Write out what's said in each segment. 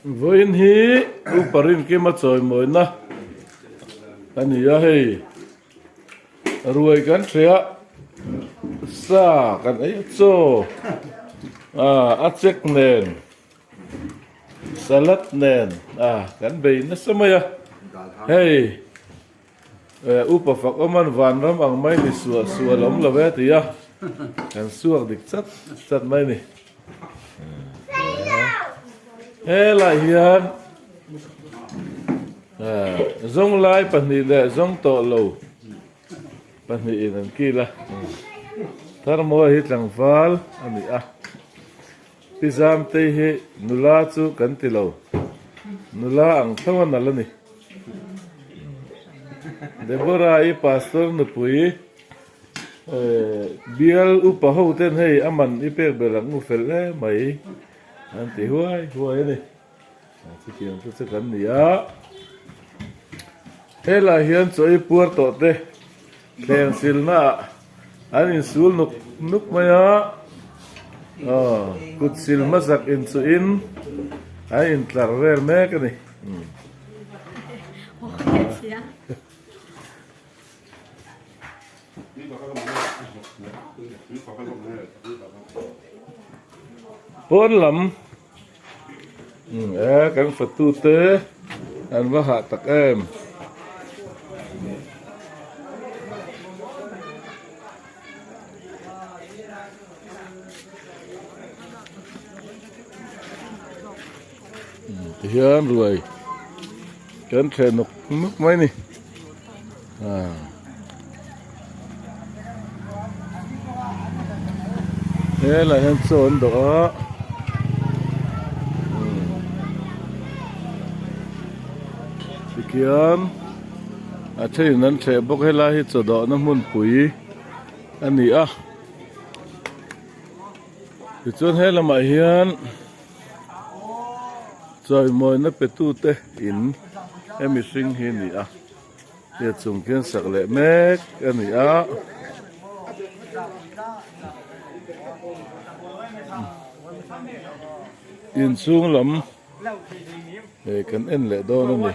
Vawiin hi Upa Rinkima chawimawina a ni a hei ruai kan hria sa kan ei a chaw a chek nen salad nen a kan bei nasa mai a hei. Upa fak awman vanram ang mai ni suah sual awm lo e ti a, kan suak dik chat chat mai ni. Helai hian zawnglai pahnih leh zawng tawh lo pahnihin an kil a, Tharmawi hi tlangval a ni a. Pi Zamtei hi nula chu kan ti lo, nula ang tho a nalh a ni. Deborah-i pastor nupui bial upa ho ten hei a man i pek ber ang u fel e mai an ti huai huai a ni. Chutiang te chu kan ni a, helai hian chaw i puar tawh te Thleng silna ah an insul nuk nuk mai a, kut sil hmasak inchuhin an intlar vel mek a ni. Pawn lam E kan fatu te an va hah tak em. Tihian ruai kan thleh nawk nawk mai ni. Helai hian chaw an dawh a tikhian a thenin an thleh bawk helai hi chaw dawhna hmunpui a ni a tichuan he lamah hian chawimawina pe tute in he mihring hi a ni a. He chung khian sak leh mek a ni a. Inchhung lam hei kan en leh dawn a ni.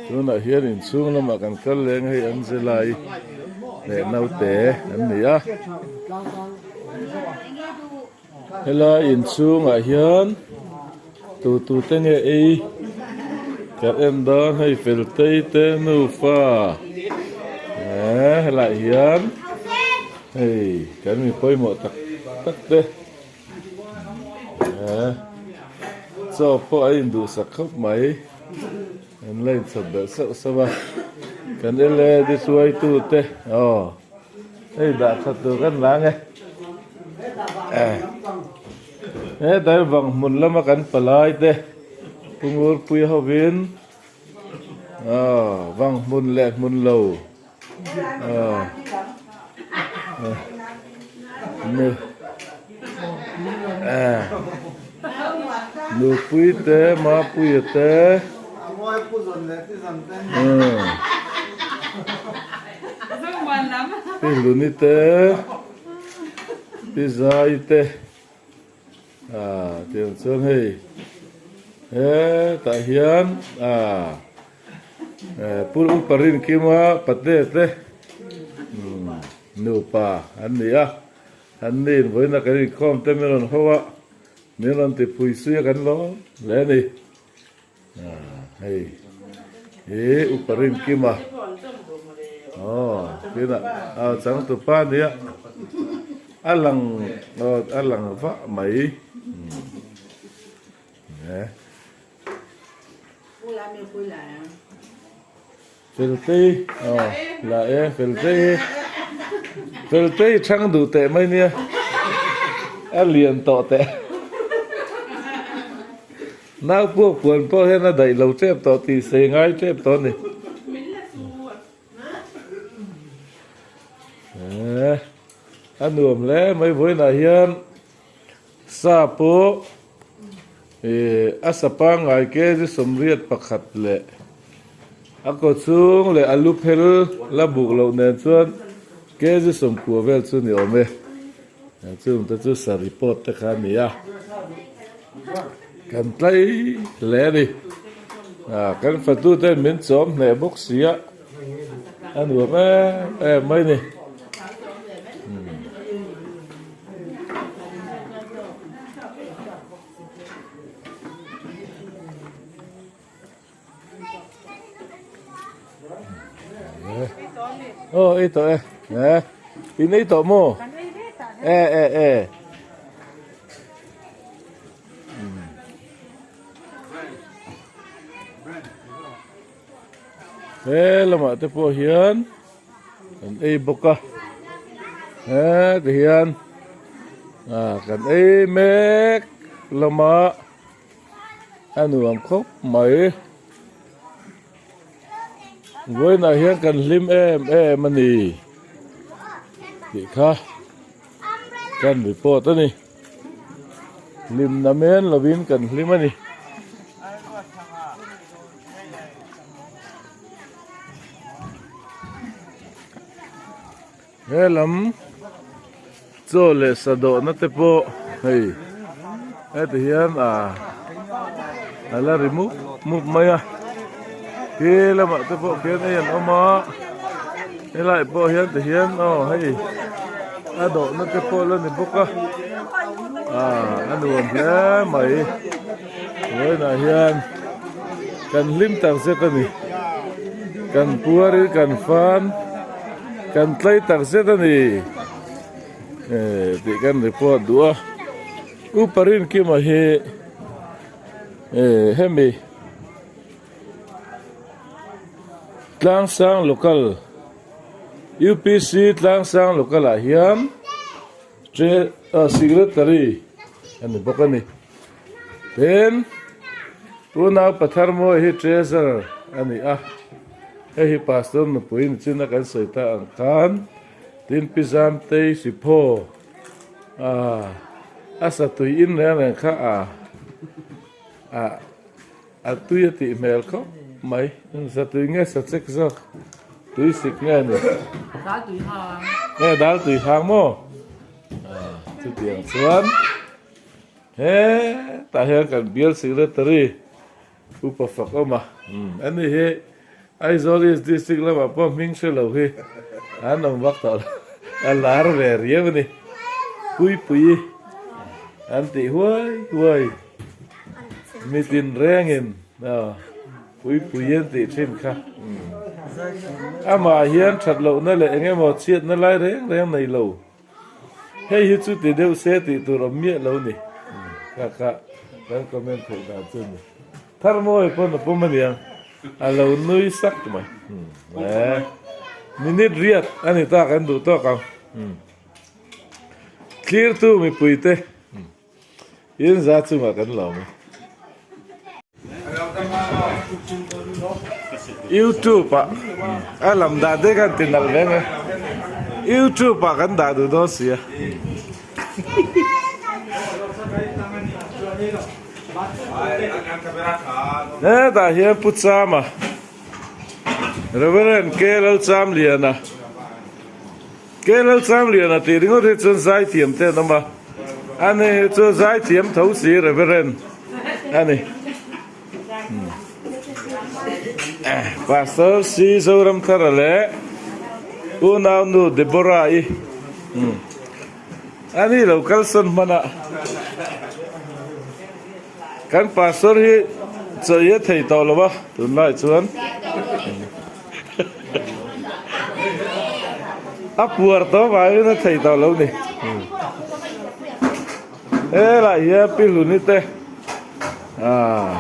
Tunah hian inchhung lamah kan kal leng hei Angela-i leh naute an ni a. Helai inchhungah hian tu tu te nge ei kan en dawn hei Feltei te nufa eee helaiah hian hei kan mi pawimawh tak tak te eee chaw pawh a induhsak khawp mai an la inchhawp belh sauh sauh a kan led hruaitu te aw. Hei dah that tur kan la nge. He dai vang hmun lama kan palai te Pungurpui hovin vang hmun leh hmun lo Nupui te Mapuia te. Pi Hluni te, Pi Zai te ah tiang chuan hei hetah hian ah Pu Upa Rinkima pate te nupa an ni a, an ni in vawiin a kan inkhawm te min rawn ho a, min rawn ti phui sui a kan lawm hle a ni. Hei hi upa Rinkima aw tinah a changtupa a nia a lang aw a lang vah mai e. Feltei aw la e Feltei hi Feltei chhang duh teh mai nia a lian tawh teh nau puak puan pawh hian a daih lo tep tawh tih sei ngai tep tawh a ni a nuam hle mai vawiinah hian sa pawh Ih a sa pangngai kg 81 leh a kaw chhung leh a lu phel la buk loh nen chuan kg 90 vel chu ni awm e. Chung te chu sa report te kha a ni a, kan tlai hle a ni. Kan fatu ten min chawm hneh bawk si a, a nuam em em mai a ni. Aw ei tawh e eh in ei tawh maw eh eh eh he lamah te pawh hian kan ei bawk a he ti hian ah kan ei mek lamah. A nuam khawp mai. Vawiinah hian kan hlim em em a ni tih kha kan report a ni. Hlimna men lovin kan hlim a ni. He lam chaw leh sa dawhna te pawh hei heti hian ah a la ri mup mup mai a khi lamah te pawh khian hei an awm a helai pawh hian ti hian aw hei a dawhna te pawh la ni bawk a ah a nuam hle mai vawiinah hian kan hlim tak zet a ni kan puarin kan fan. Kan tlai tak zet a ni eh tih kan report duh a Upa Rinkima hi eh hemi Tlangsang local UPC Tlangsang local ah hian secretary a ni bawk a ni tin Unau Pathar Mawi hi treasurer a ni a, hei hi Pastor nupui nichin a kan sawi ta ang khan tin Pi Zamtei Siphaw ah a sa tui in reng reng kha a ah a tui a tih hmel khawp mai, sa tui nge sa chek zawk tui sik nge ni? Dal tui hang. Nge dal tui hang maw? Ah chutiang chuan. Hetah hian kan bial secretary Upa fak awm a, ani hi Aizawl East District lamah pawh hming hre lo hi an awm vak tawh lo, a lar ve riau a ni. Puipui an tih huai huai, mitin rengin Puipui an tih thin kha. Amah hian that lohna leh eng emaw chhiatna lai reng reng nei lo. Hei hi chu ti deuh se tih tur awm miah lo ni. Kha kha kan comment theih dan chu ni. Thar mawi pawn a pawm aniang a lo nui sak mai. Eh minute riat a ni ta kan duh tawk ang. Thlir tu mipui te in za chungah kan lawm e. Youtube ah a lam dah te khan ti nalh ve mai youtube ah kan dah duh dawn sia hetah hian pu chama Reverend K Lalchamliana K Lalchamliana tih ringawt hi chuan zaithiam te an awm a ani hi chu zaithiam tho si Reverend a ni Pastor C Zoramthara leh unau nu Deborah i ani lo kalsawn hman a Kan pastor hi chawi a thei tawh lo a tunlai chuan a puar tawh vangin a thei tawh lo ni helai hian pi hluni te ah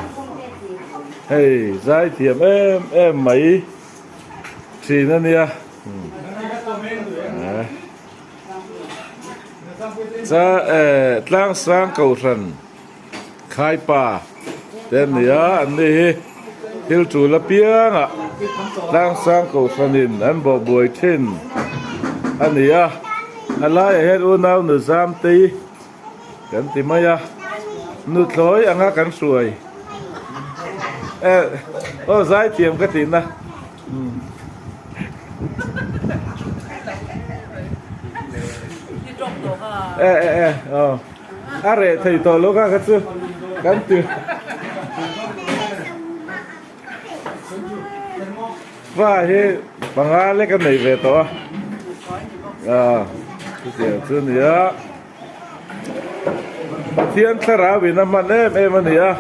hei zai thiam em em mai thin a nia. Cha eh tlangsang kohhran khaipa te an ni a an ni hi thil tul apiangah tlangsang kohhranin an bawh buai thin a ni a a laiah hian unau nu zamtei kan ti mai a nuthlawi anga kan hruai eh aw zaithiam ka tihna. E e e aw a reh thei tawh lo kha kha chu kan ti fa hi panga lek a nei ve tawh a ah chutiang chu a ni a Pathian thlarau in a hman em em a ni a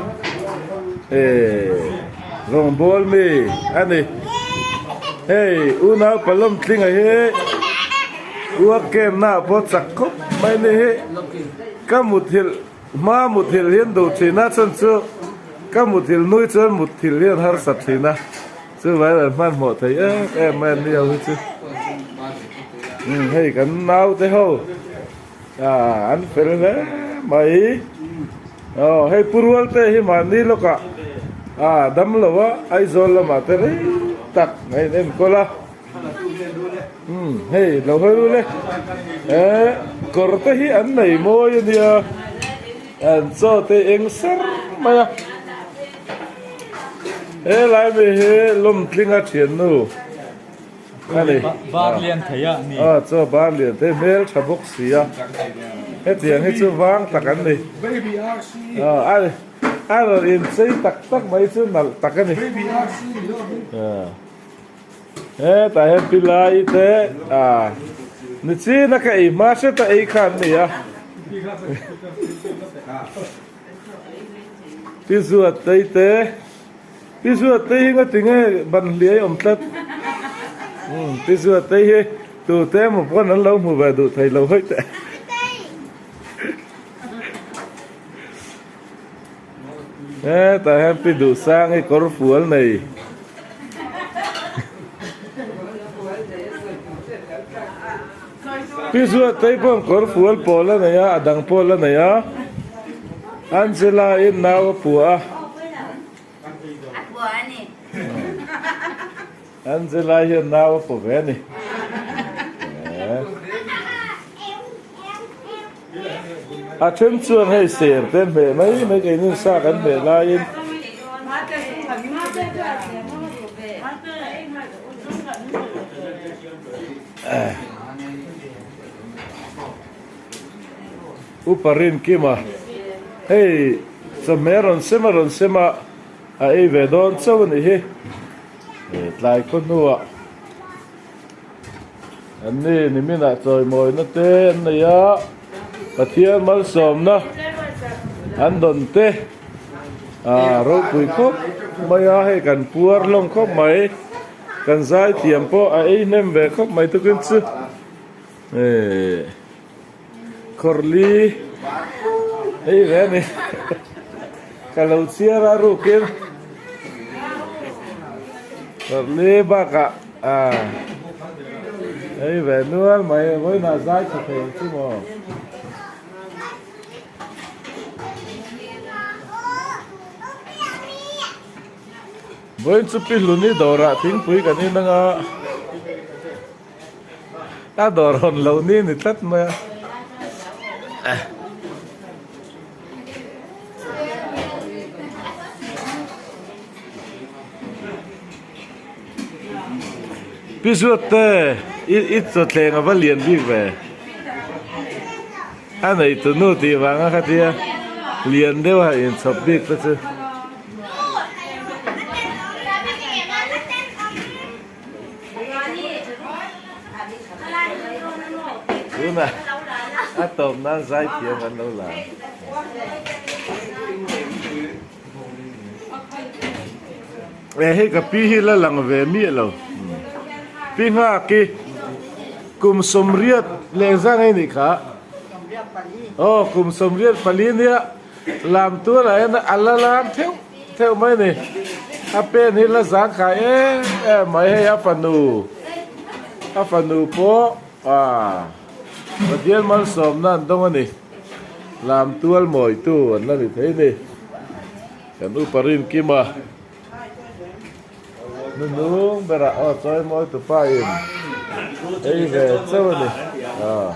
eh rawngbâwl mi a ni hei unau palawm tlinga hi uak kemna ah pawh chak khawp mai a ni hi ka muthilh hma muthilh hian duh thin a chhan chu ka muthilh nui chuan muthilh hian harsa thin a chuvai an hmanhmawh thei em em mai a ni ho hi chu. Umm hei kan naute ho ah an fel hle mai aw hei pu rual te hi mahni lawkah ah dam lo a Aizawl lamah te rei tak a in enkawl a umm hei lo hawi rul e eh kawr te hi an nei mawi a nia an chaw te eng ser mai a helai mi hi lawmtlinga thiannu. Ani. Bar lian thei a ni. Aw chaw bar lian thei hmel tha bawk si a. Hetiang hi chu vang tak an ni. Baby RC. Aw a a rawn inchei tak tak mai chu nalh tak a ni. Baby RC ni lo hi. Hetah hian pilai te a nichin a ka ei hma hret a ei kha an ni a. Pi Zuatei te. Pi Zuatei hi ngati nge ban hliai awm tlat. Umm Pi Zuatei hi tute emaw pawn an lo hmu ve duh thei lo hawi teh. Hetah hian Pi Duhsang hi kawr fual nei. Pi Zuatei pawn kawr fual pawl a nei a, a dang pawl a nei a. Angela in nau a pua a. Angela hian nau a pua ve a ni. A then chuan hei ser te an hmeh mai mai keini sa kan hmeh laiin. Upa Rinkima, Hei chawhmeh a rawn sem a rawn sem a, a ei ve dawn chauh a nih hi. Tlai khaw hnuah an ni niminah chawimawina te an nei a, Pathian malsawmna an dawn te a ropui khawp mai a, hei kan puar hlawm khawp mai, kan zaithiam pawh a ei hnem ve khawp mai tukin chu. Khawrli hei ve a ni ka lo chhiar a rukin khawrli bakah ah hei ve nual mai vawiinah zai tha thei ang chu maw. Vawiin chu pi hluni dawrah thingpui kan in anga. A dawr hawn lo ni ni tlat mai a. Pi Zuat te i i chawthleng a va lian bik ve. A neitu nu tih vang a khatia lian deuh a inchhawp bik te chu. Tunah a tawp nan zai thiam an lo la. E hei ka pi hi la lang ve miah lo. Pi nghak i kum 80 leh zang ei nih kha. Aw kum 84 nia lam tur ah hian a la lam theuh. Theuh mai ni. A pen hi la zang khai em em mai hei a fanu a fanu pawh ah Pathian malsawmna an dawng a ni. Lam tual mawitu an la ni thei ni. Kan upa Rinkima nunung berah aw chawi mawi tupa in ei ve chauh a ni. Ah.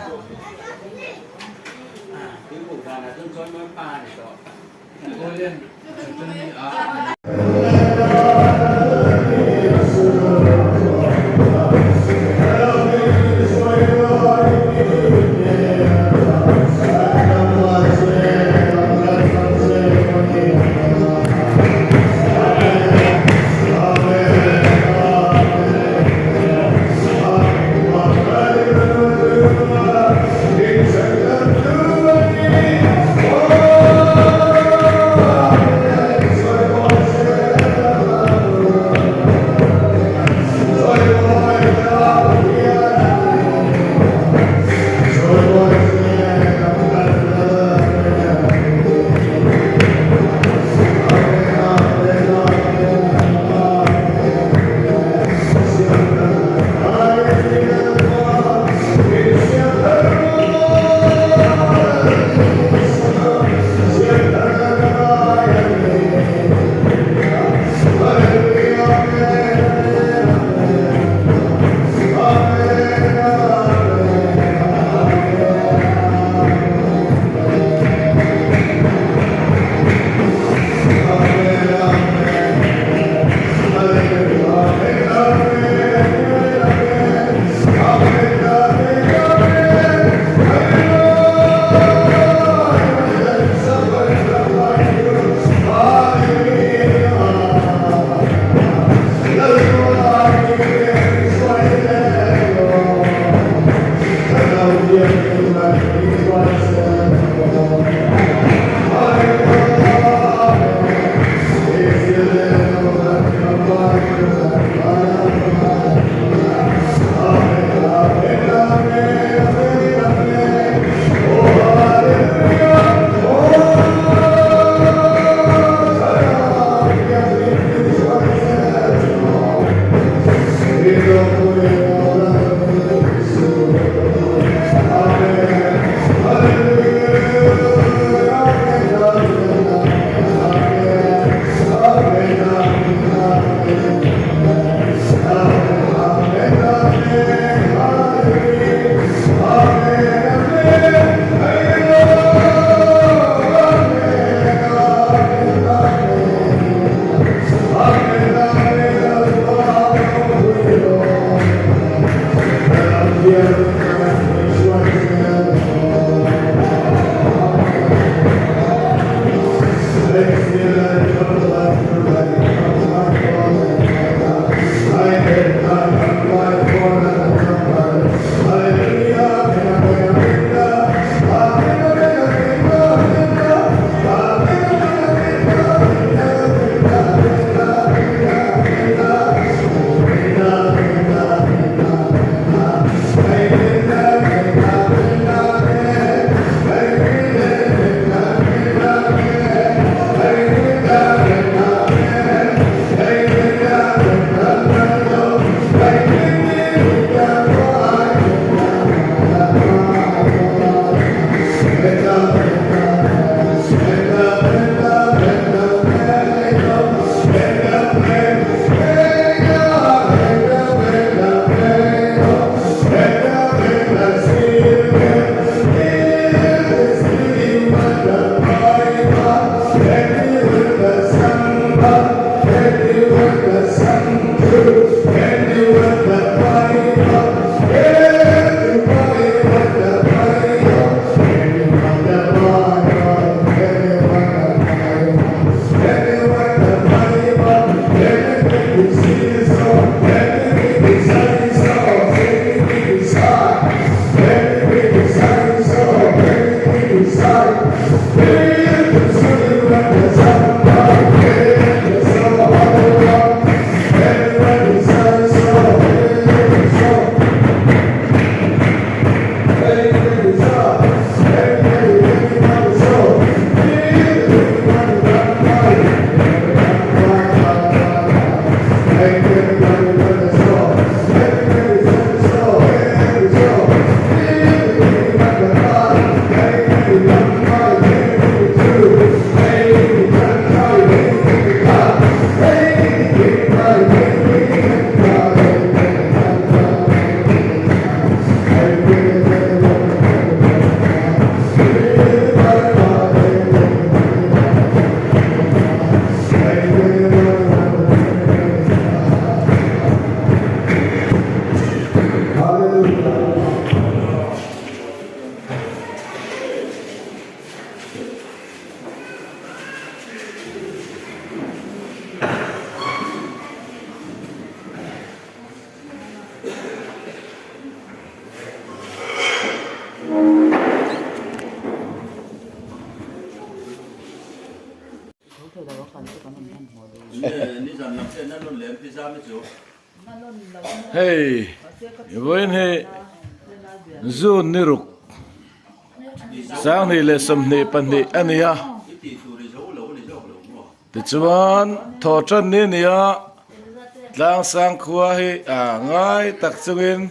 Hei vawiin hi June ni ruk 2022 a ni a tichuan thawhtan ni a ni a tlangsang khua hi a ngai tak chungin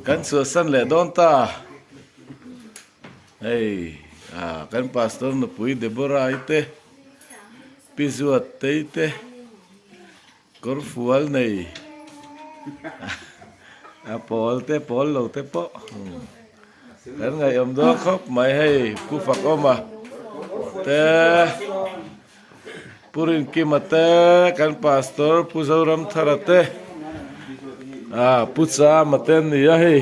kan chhuahsan leh dawn ta. Hei ah kan pastor nupui Deborah-i te Pi Zuattei te kawr fual nei a pawl te pawl lo te pawh kan ngaihawm dawn khawp mai hei Pu Fakawma te Pu Rinkima te kan pastor Pu Zoramthara te ah Pu Chama te an ni a hei.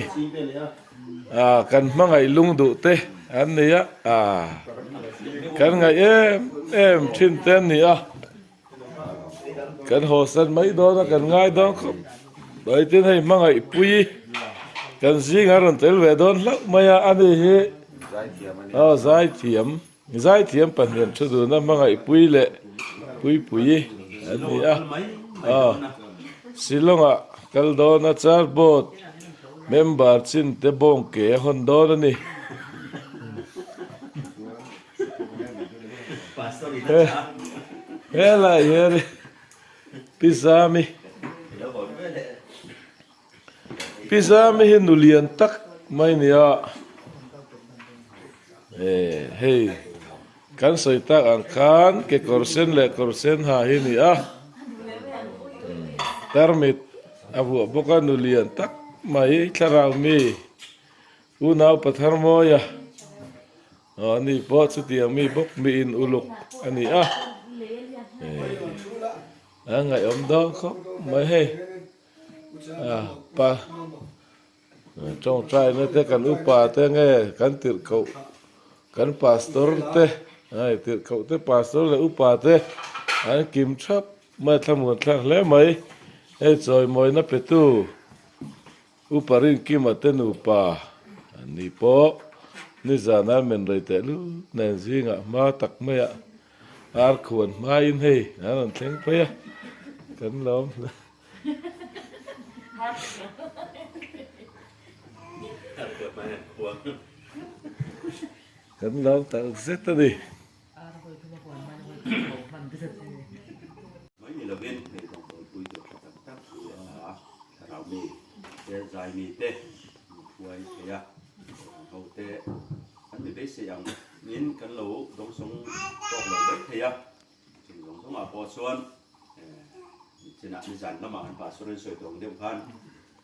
Ah kan hmangaih lung duh te an ni a, ah kan ngaih em em thin te an ni a, kan hawsan mai dawn a kan ngai dawn khawp mai tin hei hmangaih pui kan zingah rawn tel ve dawn hlauh mai a, ani hi aw zaithiam zaithiam pahnian thu duna hmangaih pui leh puipui an ni a aw Shillong ah kal dawn a charboard member chin te bawng ke a hawn dawn a ni helai hian Pi Zami Pi Zami hi nu lian tak mai a ni a, eh hei kan sawi tak ang khan kekawr sen leh kawr sen ha hi a ni a, tarmit a vuah bawk a nu lian tak mai thlarau mi unau pathar mawi a. Aw ani pawh chutiang mi bawk miin uluk a ni a, a ngaihawm dawn khawp mai hei a pa tawngtaina te kan upa te nge kan tirhkoh kan pastor te hei tirhkoh te pastor leh upa te an kim thap mai thlamuan thlak hle mai hei chawimawina petu. Upa Rinkima te nupa an ni pawh nizan a men rei teh lut nen zingah hma tak maiah ar khuan hmain hei an rawn thleng phei a, kan lawm hle. Kan lawm tak zet a ni. Mai ni lovin hei rawngbawlpui tur tha tak tak hi a thlarau mi te zai mi te an hruai thei a, an ho te kan mi beisei ang in kan lo dawngsawng tawk lo mai thei a, chung zawng zawngah pawh chuan nichinah nizan lamah kan pastor in sawi tawng deuh khan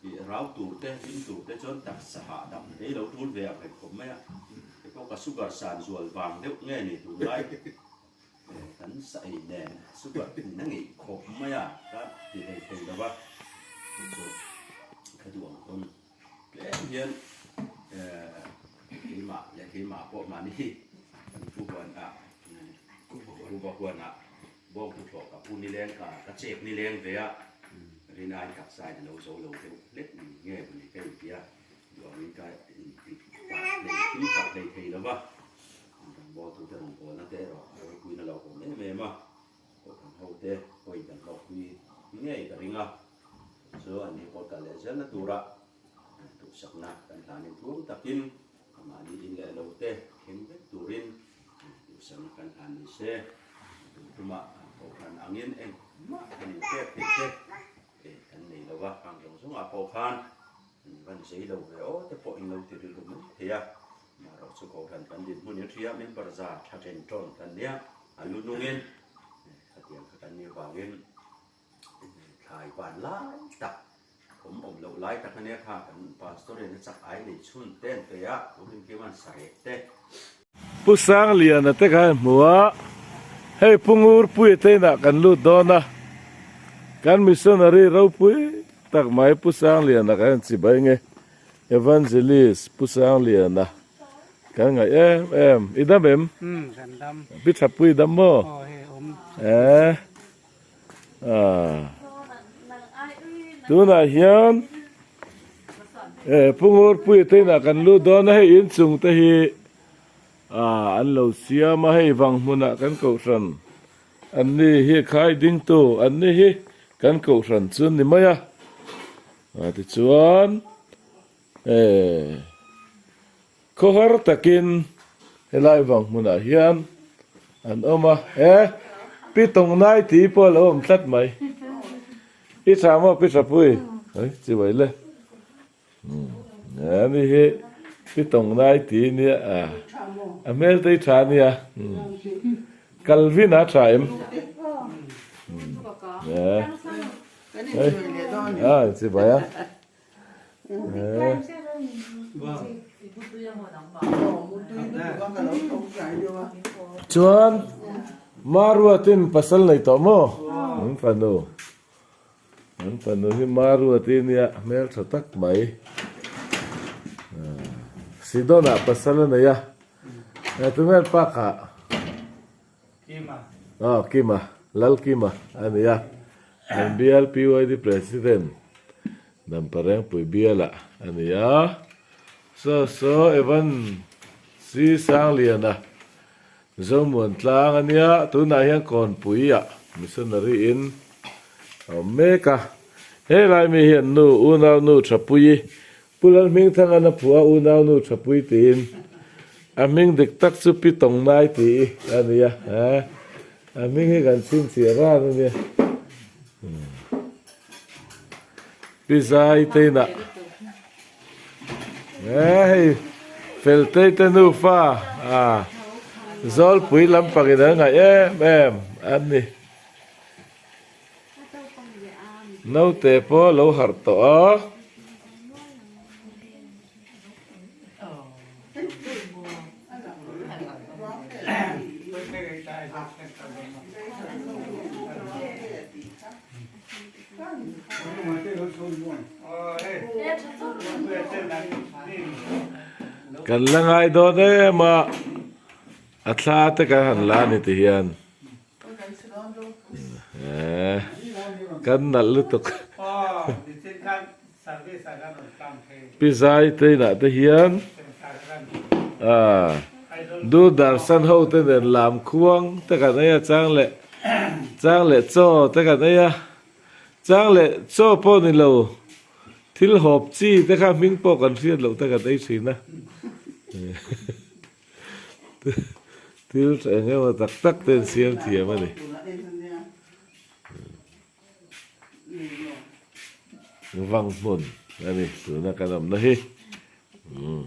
Ih rau tur te, hlim tur te chuan taksa hahdam te i lo tul ve ang reng khawp mai a. Hei pawh ka sugar san zual vang deuh nge ni tunlai kan sa ei nen sugar in a ngeih khawp mai a ka ti hlei thei lo va. Hei chu ka duh ang pawn tlem hian keimah leh keimah pawh mahni kan pu huan ah kuva huan ah Bawng hmuthawh ka pu nileng ka ka chek nileng ve a, rinai taksa in a lo zo lo deuh hlek nge maw ni ka inti a, duhangin ka inti tak hlei thil tak hlei thei lo va. Rawngbawltute rawngbawlna te erawh a ropuina lo awm em em a, Kohhran hote pawhin kan hlawkpui ngei ka ring a, chu an ni pawh kal leh zelna tura duhsakna kan hlanin tluang takin mahni in leh lo te thleng vek turin duhsakna kan hlan ni se, tun tumah Kohhran angin engmah kan inpek theih te kan nei lo va, ang zawng zawngah pawh khan An van zei lo ve aw te pawh in lo ti rilru mai thei a, marawh chu Kohhran kan dinhmun in hria member za tha chen tawn kan nia, a lu nungin khatiang kha kan nih vangin thlai van lai tak awm awm loh lai tak ania kha kan pastor in a chak ai nei chhun te an pe a, Pu Rinkima'n sarek te. Pu Sangliana te kha an hmu a, hei Pu Ngurpuia te inah kan lut dawn a, kan missionary ropui tak mai Pu Sangliana kan han chibai nge, Evangelist Pu Sangliana kan ngaih em em, i dam em? Umm kan dam. Pi Thapui i dam maw? Aw hei awm. Eh ah tunah hian Eh Pu Ngurpuia te inah kan lut dawn a, hei inchung te hi ah an lo siam a, hei vang hmunah kan kohhran an ni hi khai dingtu an ni hi kan kohhran chu an ni mai a, ah tichuan eh khawhar takin helai vang hmunah hian an awm a, eh Pi Tawngnai tih pawh a lo awm tlat mai. I tha maw Pi Thapui? Oi chibai le. Ani hi Pi Tawngnai ti nia a. A hmel te hi tha ania. Calvin a tha em? A chibai a. Chuan Maruatin pasal nei tawh maw? An fanu. An fanu hi Maruati nia hmeltha tak mai. Sidonah pasal a nei a. Tunge an pa kha? Kima. Aw Kima, Lal Kima a ni a, an bial PYD President Damparengpui bialah a ni a. Saw saw Evan C Sangliana Zomuan tlang a nia, tunah hian Kawnpuiah missionary in a awm mek a. Helai mi hian nu unau nu Thapuii Pu Lalhmingthangan a phuah a unaunu Thapui tiin a hming dik tak chu Pi Tawngnai tih a ni a, a hming hi kan chhinchhiah ran a nia. Pi Zai te inah hei Feltei te nufa Zawlpui lampangin an ngaih em em an ni. Naute pawh a lo harh tawh a. Kan la ngai dawn em a, a thla te kan han la a ni ti hian. Kan nalh lutuk. Pi Zai te inah te hian Doordarshan ho te nen lam khuang te kan ei a chang leh chang leh chaw te kan ei a chang leh chaw pawh ni lo thil hawp chi te kha hming pawh kan hriat loh te kan ei thin a. Thil tha eng emaw tak tak te an siam thiam a ni. Vang hmun a ni tuna kan awmna hi. Umm.